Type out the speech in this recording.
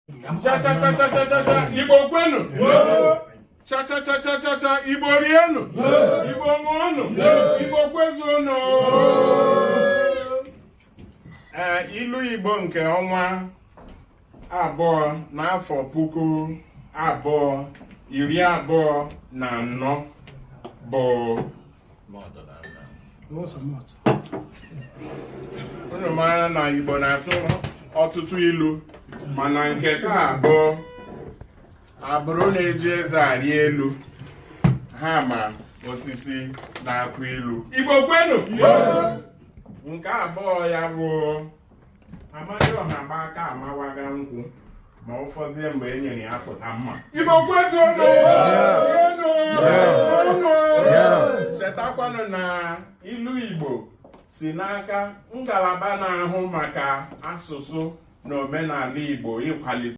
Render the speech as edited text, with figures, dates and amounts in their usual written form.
Cha cha cha cha cha cha cha, Igbo kwenu! Cha cha cha cha cha cha, Igbo rienụ! Igbo ṅụọnụ! Igbo kwezuonụ! Ee, ilu Igbo nke ọnwa abụọ n'afọ 2024 bụ, unu mara na Igbo na-atụ ọtụtụ ilu, mana nke taa bụ agbụrụ na-eji eze arị elu ha ma osisi na-akụ ilu. Igbo kwenu! Nke abụọ ya bụ Amadioha gba aka amawaga nkwụ ma ọ fọzie mgbe e nyere ya pụta mma. Igbo kwezuonụ! Chetakwanụ na ilu Igbo si n'aka ngalaba na-ahụ maka asụsụ na omenala Igbo ịkwalite